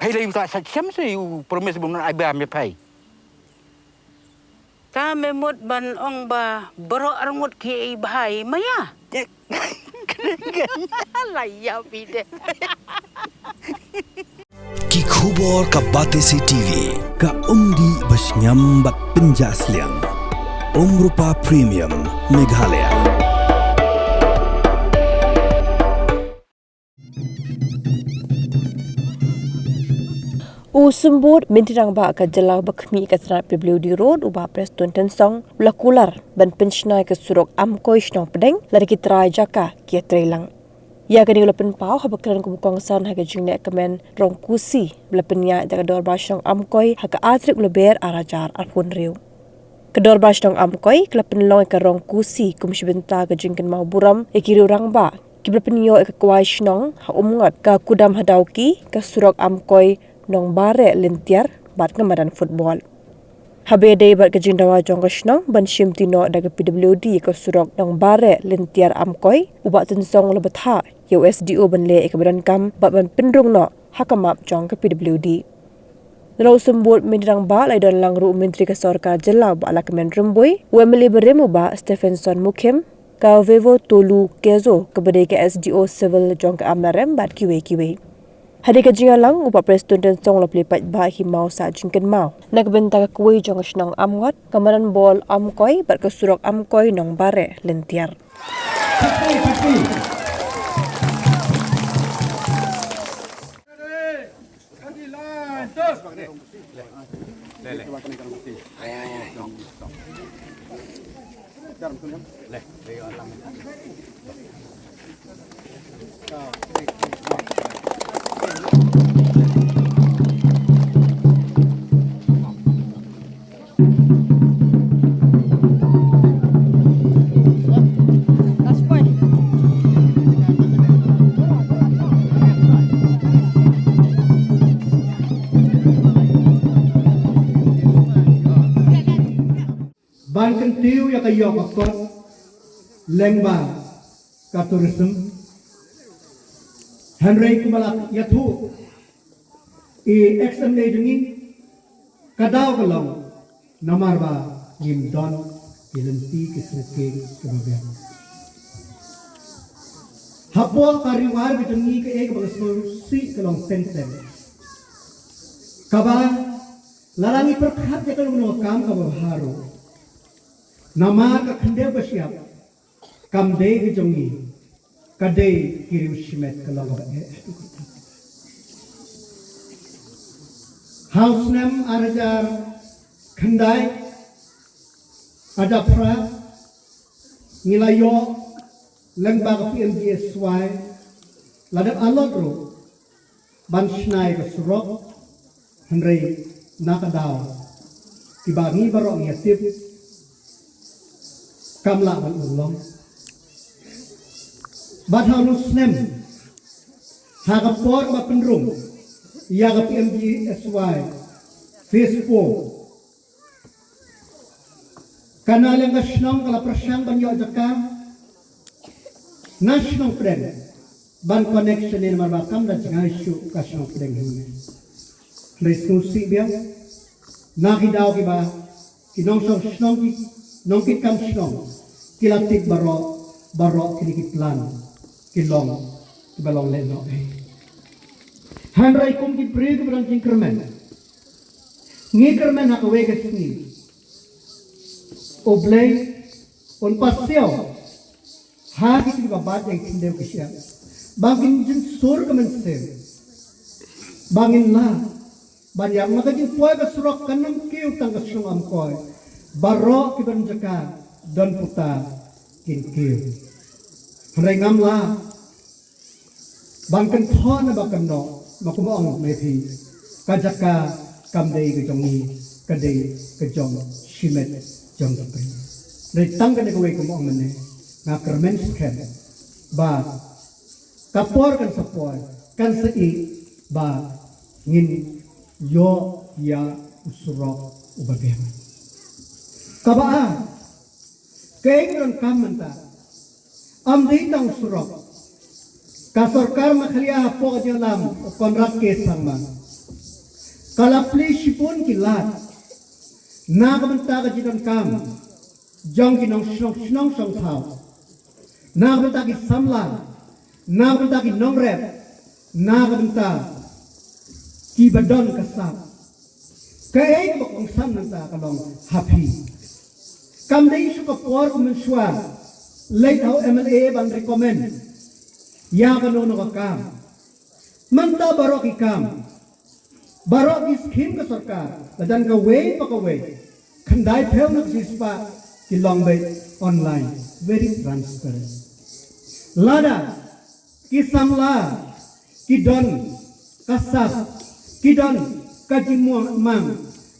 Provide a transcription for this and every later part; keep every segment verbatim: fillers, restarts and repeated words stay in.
Phai lei u ta sa siam se u promise bun ai ba me phai. Ta me mut ban ong ba baroh arngut ki ei bhai maya. La ya bide. Ki khubor ka Batesi T V, ka umdih ba shngiam bad pynjah sliang. Umrupa Premium Meghalaya. U Symbud Myntri Rangbah ka Jylla ba khmih ka tnat P W D Road u Bah Prestone Tynsong u la kular ban pynshna ïa ka surok Amkoi Shnong Pdeng lada ki trai jaka ki ïatreilang. Ïa kane u la pynpaw haba kren kum u kongsan ha ka jingleh kmen rong Kusi ba la pynïaid da ka Dorbar Shnong Amkoi ha ka ar tarik u Lber ar hajar arphew hynriew. Ka Dorbar Shnong Amkoi ka la pynlong ïa ka rong Kusi kum shi bynta ka jingkynmaw burom ïa ki riew rangbah kiba la pynïoh ïa ka kwai shnong ha Umngot, ka Kudam Hadauki, ka surok Amkoi Nongbare Lyntiar bad ka madan football. Haba ïadei bad ka jingdawa jong ka shnong ban shimti noh da ka P W D ïa ka surok Nongbare Lyntiar Amkoi, u Bah Tynsong u la bthah ïa u S D O ban leh ïa kaba donkam bad ban pynrung noh ha ka map jong ka P W D. Nalor u Symbud Myntri Rangbah la ïadon lang ruh u Myntri ka Sorkar Jylla u Bah Lahkmen Rymbui, u M L A barim u Bah Stephenson Mukhim, ka Vevotolu Kezo kaba dei ka S D O Civil jong ka Amlarem bad kiwei kiwei. Hadien ka jingïalang u Bah Prestone Tynsong u la plie paidbah ïa ki mawsah jingkynmaw na ka bynta ka kwai jong ka shnong Umngot, ka madan ball Amkoi bad ka surok Amkoi Nongbare Lyntiar. Ban kyntiew ïa ka ïoh ka kot lyngba ka tourism. Hynrei kumba la ïathuh i ex M L A jong ngi, ka daw ka long namar ba ngim don ki lynti ki sngewthuh kiba biang. Hapoh ka riwar ka jong ngi kaei kaba nga sngewsih ka long teng teng. Kaba lada ngi pyrkhat ïa ka long ka kam kaba bha ruh. Namar ka khyndew ka shyiap kam dei ka jong ngi, ka dei ki riew shimet ka long kaba eh. Ha u snem ar hajar khyndai, ar hajar phra, ngi la ïoh lyngba ka P M G S Y, la dep allot ruh ban shna ïa ka surok, hynrei na ka daw kiba ngi baroh ngi tip kam lah ban urlong. Bad ha u snem, ha ka por ba pynrung ïa ka P M G S Y phase four, ka na liang ka shnong ka la pyrshang ban ïoh jaka na shnong Pdeng ban connection ne, namar ba kam da jngai shuh ka shnong Pdeng hangne. Hynrei sngewsih biang, na ki daw kiba ki nongshong shnong, ki nongkitkam shnong ki la tip baroh, baroh kine ki plan ki long kiba long lehnohei. Hynrei kum ki briew kiba don jingkyrmen, ngi kyrmen ha kawei ka sngi U Blei un pasiaw ha ki sngi ba bad ïa ki khyndew ki shyiap ba ngin jingsur ka mynsiem, ba ngin lah ban ïa, ma ka jingpoi ka surok kan ym kiew tang ka shnong Amkoi, baroh kiba don jaka don puta kin kiew. Hynrei ngam lah ban kynthoh ne ba kynnoh, ma kumba ong ma phi, ka jaka kam dei ka jong ngi, ka dei ka jong shimet jong ka phi. Dei tang kane kawei kumba ong mynne, nga kyrmen skhem ba ka por kan sa poi, kan sa ïeh ba ngin ïoh ïa u surok uba biang. Kaba ar, kaei ka donkam mynta, ym dei tang surok. Ka sorkar Meghalaya hapoh ka jingïalam u Conrad K Sangma, Ka la plie shibun ki lad na ka bynta ka jingdonkam jong ki nongshong shnong shong thaw, na ka bynta ki samla, na ka bynta ki nongrep, na ka bynta ki ba don ka sap. Kaei kaba kongsan mynta ka long ha phi. Kam dei shu ka por ka mynshuwa leit ha u M L A ban recommend ïa kano kano ka kam. Mynta baroh ki kam, baroh ki skim ka sorkar, la don kawei pa kawei, khyndai phew na ka shispah ki long beit online, very transparent. Lada ki samla ki don ka sap, ki don ka jingmang,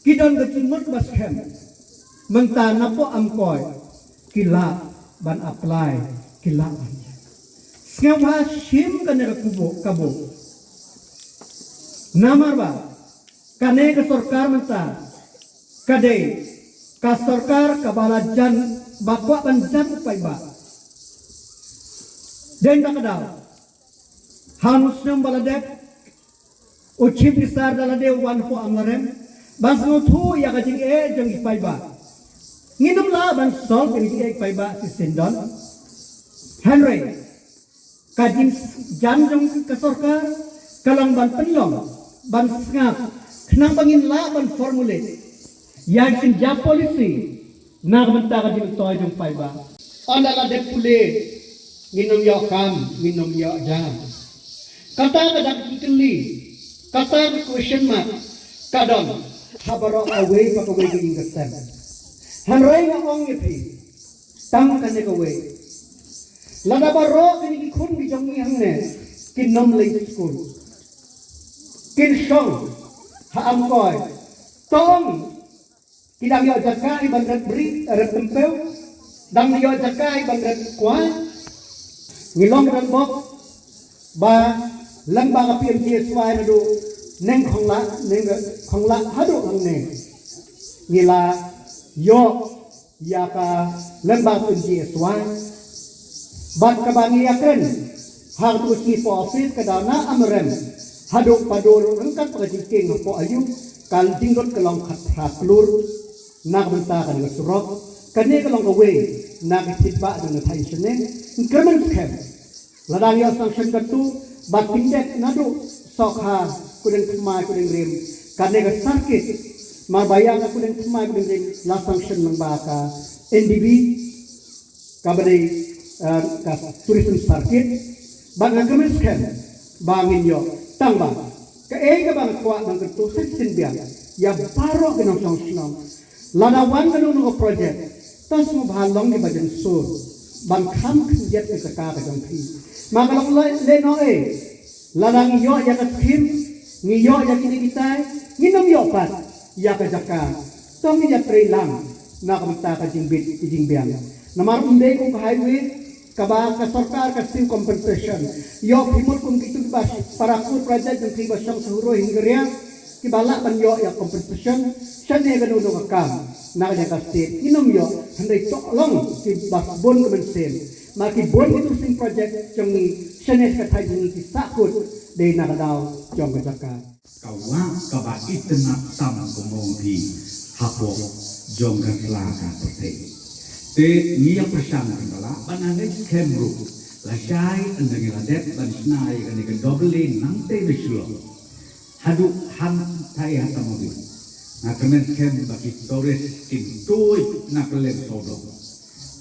ki don ka jingmut ba skhem, mynta napoh Amkoi ki lah ban apply, ki lah ban. Sngewbha shim kane ka kubo kabo. Namar ba kane ka sorkar mynta ka dei ka sorkar kaba la jan, ba kwah ban jan u paidbah. Dei na ka daw, ha u snem ba la dep, u Chief Minister da lade u wan hapoh Amlarem ban sngewthuh ïa ka jingeh jong ki paidbah. Ngin ym lah ban solve ïa ka jingeh ki paidbah shisien don. Hynrei ka jingjan jong ka sorkar ka long ban pynlong, ban sngap, khnang ba ngin lah ban formulate ïa ki jingja policy na ka bynta ka jingmyntoi jong paidbah. Ynda la dep pule, ngin ym ïoh kam, ngin ym ïoh jam. Kata ka dang ki kylli, kata ka question mark ka don ha baroh kawei pa kawei ka ïing ka sem. Hynrei nga ong ïa phi, tang kane kawei, lada baroh kine ki khun ki jong ngi hangne kin ym leit skul, kin shong ha Amkoi, tang ki dang ïoh jaka hi ban ret bri, ret tempew, dang ïoh jaka hi ban ret kwai. Ngi long rangbok ba lyngba ka P M G S Y naduh Nongkhonglah, Nongkhonglah haduh hangne, ngi la ïoh ïa ka lyngba P M G S Y. Bad kaba ngi ïakren ha ka tu ka sngi hapoh office, ka dei na Amlarem haduh Padur, ryngkat bad ka jingkieng hapoh Aïu, ka jinglut ka long khatphra klur na ka bynta kane ka surok. Kane ka long kawei na ka thitbah jong nga thaiñ shane. Ngi kyrmen skhem, lada ngi ïoh sanction katu, ba kin dep naduh Sokha, Kudeng Thymmai, Kudeng Rim, kane ka circuit. Namar ba ïa ka Kudeng Thymmai, Kudeng Rim la sanction lyngba ka N D B, kaba dei, eh, ka tourism circuit. Ba nga kyrmen skhem ba ngin ïoh, tang ba kaei kaba nga kwah ban kyntu sa shisien biang ïa baroh ki nongshong shnong, lada wan kano kano ka project, to sngewbha long kiba jemsur ban kham khyndiat ïa ka jaka ka jong phi. Ma ka long leh, leh noh ei, lada ngi ïoh ïa ka skim, ngi ïoh ïa kine kitai, ngin ym ïoh pat ïa ka jaka, to ngin ïatrei lang na ka bynta ka jingbit ka jingbiang. Namar ym dei kum ka highway kaba ka sorkar ka siew compensation. Ïoh phi mut kum kitu kiba para kur project jong phi ba shong Sahuroi, Hingaria, kiba lah ban ïoh ïa compensation. Shane kano kano ka kam na ka jaka state ngin ym ïoh, hynrei to long kiba bun ka mynsiem. Ma ki bun kitu sing project jong ngi, shane ka thaiñ jong ngi ki sahkut dei na ka daw jong ka jaka. Ka wah kaba itynnad tam kumno phi hapoh jong ka sla ka pyrthei. Te ngi ïa pyrshang kan ba lah ban ngeit skhem ruh, lashai ynda ngi la dep ban shna ïa kane ka double lane nangtei na Shillong haduh hangtai ha Thangboi, nga kmen skhem ba ki tourist kin tuid na kylleng sawdong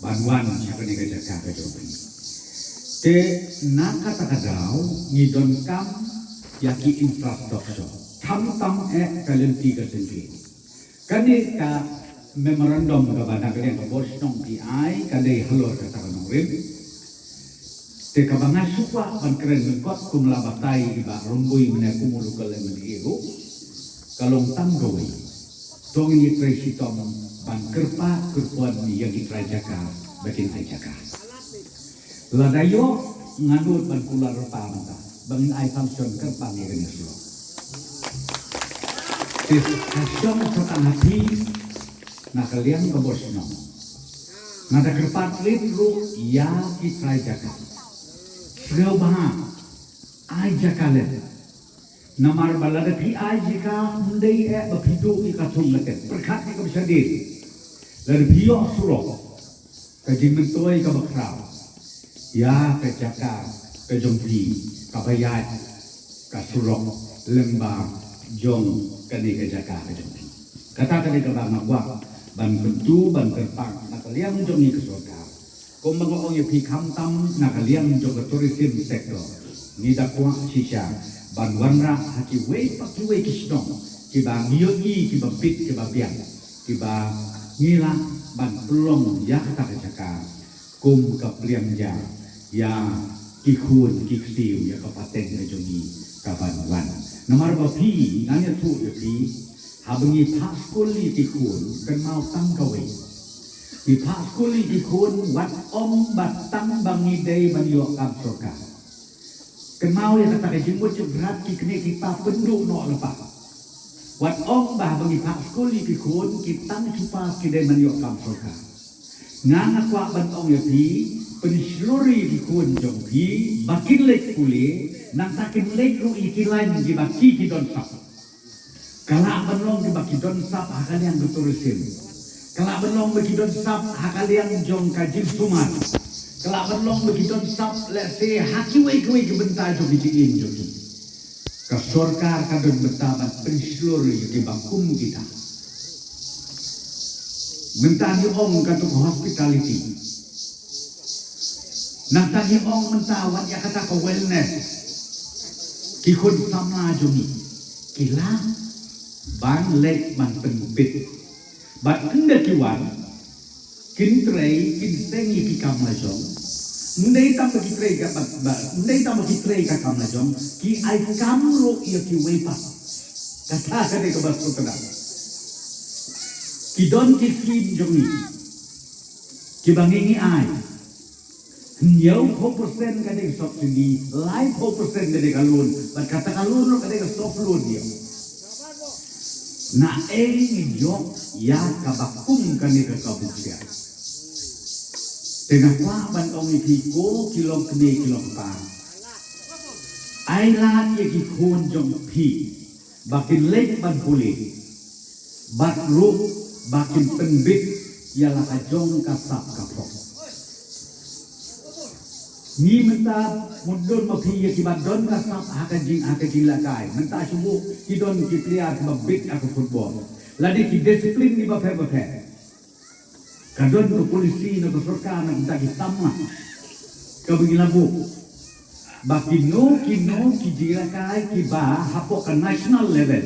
ban wan sha kane ka jaka ka jong phi. Te na kata ka daw ngi donkam ïa ki infrastructure, khamtam eh ka lynti ka syngkien. Kane ka memorandum kaba na ka liang ka bor shnong ki ai ka dei halor kata ka nongrim. Te kaba nga shu kwah ban kren lyngkot kum la batai i Bah Rymbui mynne kum u local M L A ruh, ka long tang kawei. To ngin ïa trei shitom ban kyrpad kyrpon ïa ki trai jaka ba kin ai jaka. Lada ïoh, nga nud ban kular lypa mynta ba ngin ai sanction kyrpang ïa kane ka surok. Te ka shong sa tang ha phi na ka liang ka bor shnong. Nga da kyrpad rit ruh ïa ki trai jaka, sngewbha ai jaka lem. Namar ba lada phi ai jaka, ym dei eh ba phi duh ïa ka thong ka tep. Pyrkhat ïa kaba shadien. Lada phi ïoh surok, ka jingmyntoi kaba khraw ïa ka jaka ka jong phi, kaba ïaid ka surok lyngba jong kane ka jaka ka jong phi. Kata ka dei kaba nga kwah ban kyntu, ban kyrpad na ka liang jong ngi ka sorkar. Kumba nga ong ïa phi, khamtam na ka liang jong ka tourism sector, ngi da kwah shisha ban wanrah ha kiwei pa kiwei ki shnong kiba ngi ïohi kiba bit kiba biang, kiba ngi lah ban pynlong ïa kata ka jaka kum ka pliang ja ïa ki khun ki ksiew, ïa ka pateng ka jong ngi ka ban wan. Namar ba phi, ngan ïathuh ïa phi, haba ngi phah skul ïa ki khun, kynmaw tang kawei. Ngi phah skul ïa ki khun, wat ong ba tang ba ngi dei ban ïoh kam sorkar. Kynmaw ïa kata ka jingmut jingpyrkhat, ki kmie ki kpa, pynduh noh lypa. Wat ong ba haba ngi phah skul ïa ki khun, ki tang shu pass, ki dei ban ïoh kam sorkar. Nga, nga kwah ban ong ïa phi, pynshlur ïa ki khun jong phi ba kin leit pule, nangta kin leit ruh ïa ki lain kiba ki, ki don sap. Ka lah ban long kiba ki don sap ha ka liang ka tourism. Ka lah ban long ba ki don sap ha ka liang jong ka jingsumar. Ka lah ban long ba ki don sap, let's say, ha kiwei kiwei ki bynta jong ki jingim jong ki. Ka sorkar ka don bynta ban pynshlur ïa kiba kum kita. Mynta ngi ong kato ka hospitality. Nangta ngi ong mynta wat ïa kata ka wellness. Ki khun samla jong ngi ki lah ban leit ban pynbit. Bad ynda ki wan, kin trei, kin seng ïa ki kam la jong. Ym dei tang ba ki trei ka, ba, ba, ym dei tang ba ki trei ka kam la jong, ki ai kam ruh ïa kiwei pat. Kata ka dei kaba sngewtynnat. Ki don ki skim jong ngi kiba ngi, ngi ai. Hynñiewphew percent ka dei ka subsidy, laiphew percent ka dei ka loan, bad kata ka loan ruh ka dei ka soft loan ïa. Na ei ngin ïoh ïa kaba kum kane ka kabu ksiar. Te nga kwah ban ong ïa phi ko ki longkmie ki longkpa, ai lad ïa ki khun jong phi ba kin leit ban pule, bad ruh ba kin pynbit ïa la ka jong ka sap ka phong. Ngi mynta, mut don ma phi ïa kiba don ka sap ha ka jing, ha ka jingïalehkai. Mynta shu buh ki don ki player kiba bit ha ka football. Lane ki discipline kiba pher bapher. Ka don ka polisi na ka sorkar na ka bynta ki samla kaba ngi la buh, ba kino kino ki jingïalehkai kiba hapoh ka national level.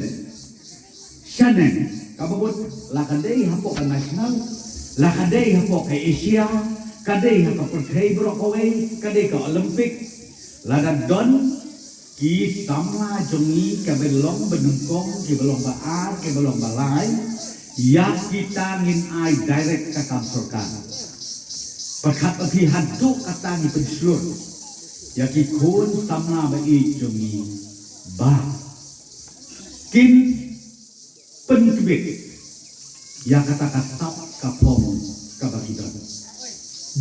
Shaneng, kaba bud, la ka dei hapoh ka national, la ka dei hapoh ka Asia, ka dei ha ka pyrthei baroh kawei, ka dei ka Olympic. Lada don ki samla jong ngi kiba long ba nyngkong, kiba long ba ar, kiba long ba lai, ïa kita ngin ai direct ka kam sorkar. Pyrkhat ba phi, haduh katta ngi pynshlur ïa ki khun samla ba ïeit jong ngi ba kin pynkbit ïa kata ka sap ka phong kaba ki don.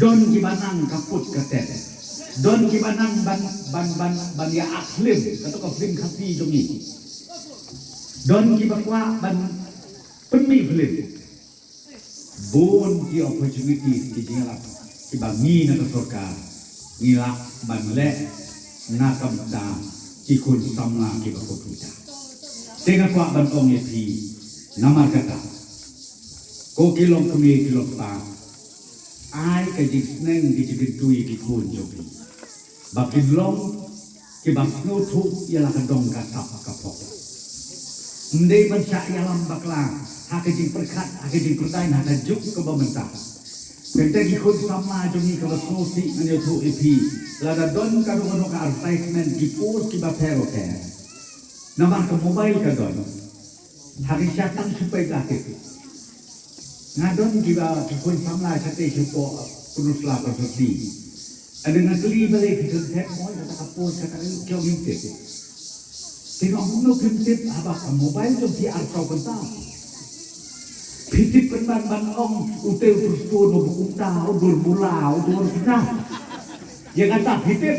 Don kiba nang ka put ka ten. Don kiba nang ban, ban, ban, ban ïa act film, kato ka film Khasi jong ngi. Don kiba kwah ban pynmih film. Bun ki opportunities, ki jingïalap kiba ngi na ka sorkar ngi lah ban leh na ka bynta ki khun samla kiba kum kita. Te nga kwah ban ong ïa phi, namar kata, ko ki longkmie ki longkpa, ai ka jingsneng, ka jingkyntu ïa ki khun jong phi ba kin long kiba sngewthuh ïa la ka dong ka sap ka phong. Ym dei ban shah ïalam bakla ha ka jingpyrkhat, ha ka jingpyrshang, ha ka juk kaba mynta. Kata ki khun samla jong ngi, kaba sngewsih ngan ïathuh ïa phi, lada don kano kano ka advertisement, ki post kiba pher bapher, namar ka mobile ka don. Ha ki sha tang shu peit la ki. Nga don kiba, ki khun samla shatei shapoh Pynursla Pyrthei. Ynda nga kylli balei phi khlem tip, mo, kata ka post kata ka ïoh, ki ong ngim tip. Te nga ong kumno phim tip haba ka mobile jong phi arphew kynta. Phi tip pynban ban ong utai u Prestone, u Buk Kumta, u Dur Mula, u Dur Kumta. Ïa kata phi tip.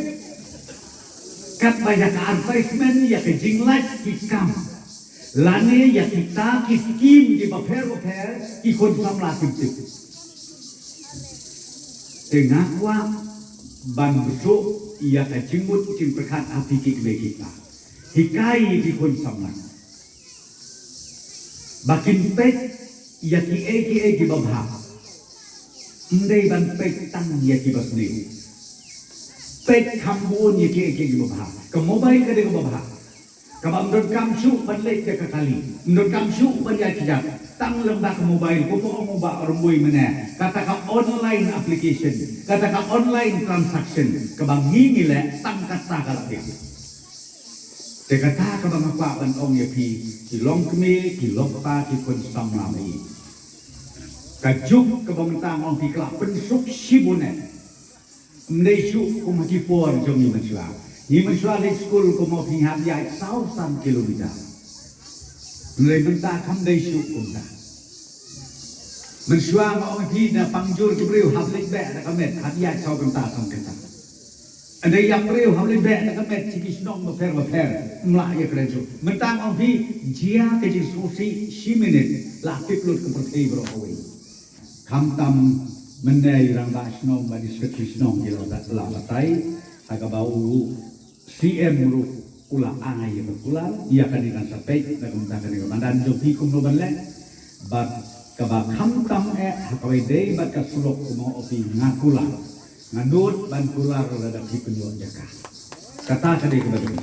Katba ïa ka advertisement ïa ka jinglait ki kam lane ïa kita ki skim kiba pher bapher ki khun samla kim tip. Te nga kwah ban bsut ïa ka jingmut jingpyrkhat ha phi ki kmie ki kpa. Hikai ïa ki khun samla ba kin peit ïa kiei kiei kiba bha. Ym dei ban peit tang ïa kiba sniew. Peit kham bun ïa kiei kiei kiba bha. Ka mobile ka dei kaba bha. Kaba ym donkam shuh ban leit da ka kali, ym donkam shuh ban ïaid kjat. Tang lem bad ka mobile, kumba ong u Bah Rymbui mynne, kata ka online application, kata ka online transaction, kaba ngi ngi leh, tang kata ka la biang. Te kata kaba nga kwah ban ong ïa phi ki longkmie, ki longpa, ki khun samla ba ïeit. Ka juk kaba mynta nga ong phi ka la pynsuk shibun eh. Ym dei shuh kum ha ki por jong ngi mynshuwa. Ngi mynshuwa leit skul kumba phi hap ïaid saw san kilometer. Hynrei mynta kam dei shuh kumta. Mynshuwa nga ong phi, na pangjur ki briew hap leit beh da ka met, hap ïaid saw kynta san kynta. Hynrei ïa briew hap leit beh da ka met sha ki shnong bapher bapher, ym lah ïakren shuh. Mynta nga ong phi, jia ka jingsngewsih shi minit, la tip lut ka pyrthei baroh kawei. Khamtam mynne i rangbah shnong bad i secretary shnong ki la, la batai ha kaba u C M ruh u la ai ïa ka kular ïa kane kan sa peit na ka bynta kane ka madan jong phi kumno ban leh. Bad kaba khamtam eh ha kaba ïadei bad ka surok kumba ong phi nga kular. Nga nud ban kular lada phi pynïoh jaka. Kata ka dei kaba dei.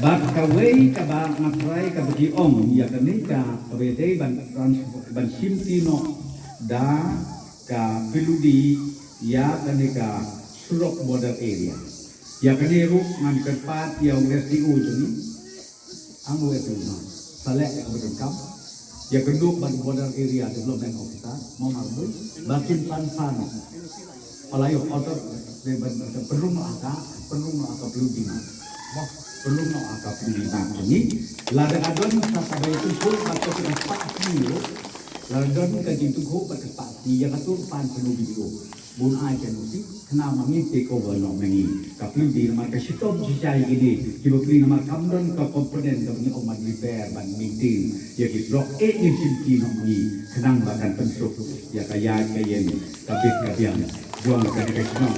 Bad kawei kaba nga trai kaba ki ong ïa kane ka kaba ïadei ban trans-, ban shimti noh da ka Pilludi ïa kane ka surok border area. Ïa kane ruh ngan kyrpad ïa u S D O jong ngi. Ang u S D O na sa leh ïa kaba donkam. Ïa kynduh bad border area development officer, Mama Rambui, ba kin pan pan. Pala ïoh order, dei ban pynrung noh ha ka, pynrung noh ha ka Pilludi na. Mo, pynrung noh ha ka Pilludi na jong ngi. Lada ka don sa kaba ïathuh bad ka spah sni ruh. Lada don ka jingthuh bad ka spah sni ïa ka tur pan sha u B D O. Bun ai ka notice, khnang ba ngin take over noh ma ngi ka Pilludi namar ka shitom shisha ïa kine kiba plie namar kam don ka component kaba ngi ong ban repair ban maintain ïa ki surok, eh ngin shimti noh ma ngi khnang ba kan pynsuk ïa ka ïaid ka ïeng, ka bit ka biang jong kane ka shnong.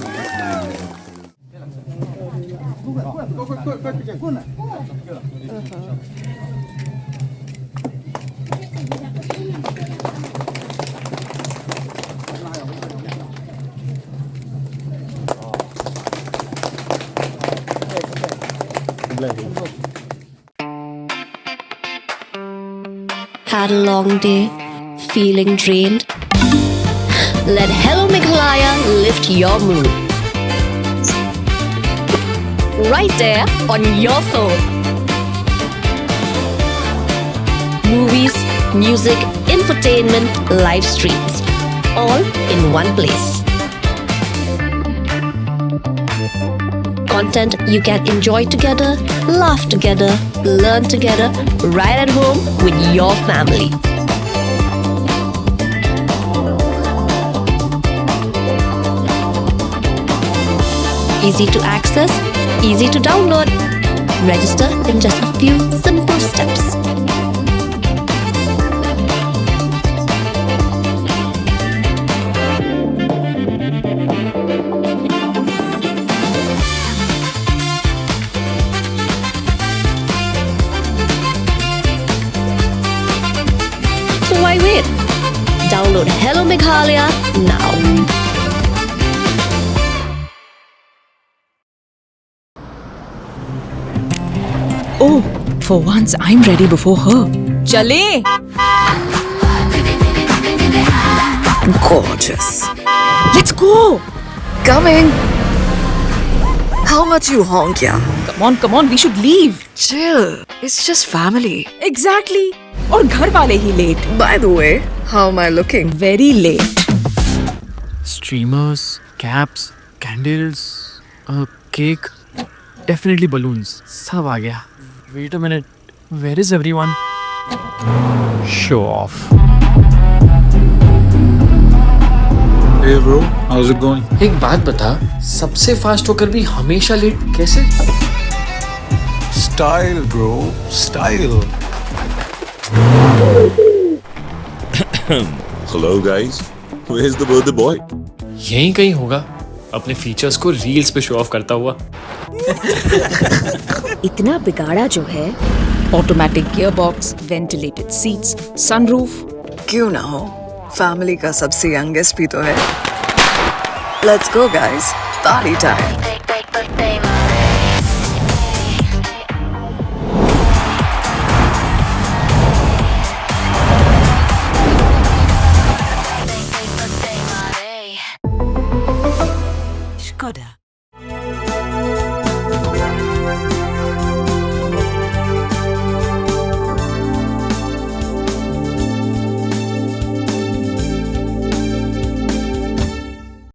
Had a long day? Feeling drained? Let Hello Meghalaya lift your mood. Right there on your phone. Movies, music, infotainment, live streams, all in one place. Content you can enjoy together, laugh together, learn together, right at home with your family. Easy to access, easy to download. Register in just a few simple steps. So why wait? Download Hello Meghalaya now. Oh, for once I'm ready before her. Chale! Gorgeous. Let's go! Coming! How much you honk, yeah? Come on, come on, we should leave. Chill. It's just family. Exactly. और घर वाले ही late. By the way, how am I looking? Very late. Streamers, caps, candles, a cake, definitely balloons. सब आ गया. Wait a minute. Where is everyone? Show off. Hey bro, how's it going? एक बात बता, सबसे फास्ट होकर भी हमेशा लेट कैसे? Style, bro, style. Hello, guys. Where's the birthday boy? यहीं कहीं होगा, अपने फीचर्स को रील्स पे शो ऑफ करता हुआ। इतना बिगाड़ा जो है। Automatic gearbox, ventilated seats, sunroof। क्यों ना हो, फैमिली का सबसे यंगेस्ट भी तो है। Let's go, guys, party time.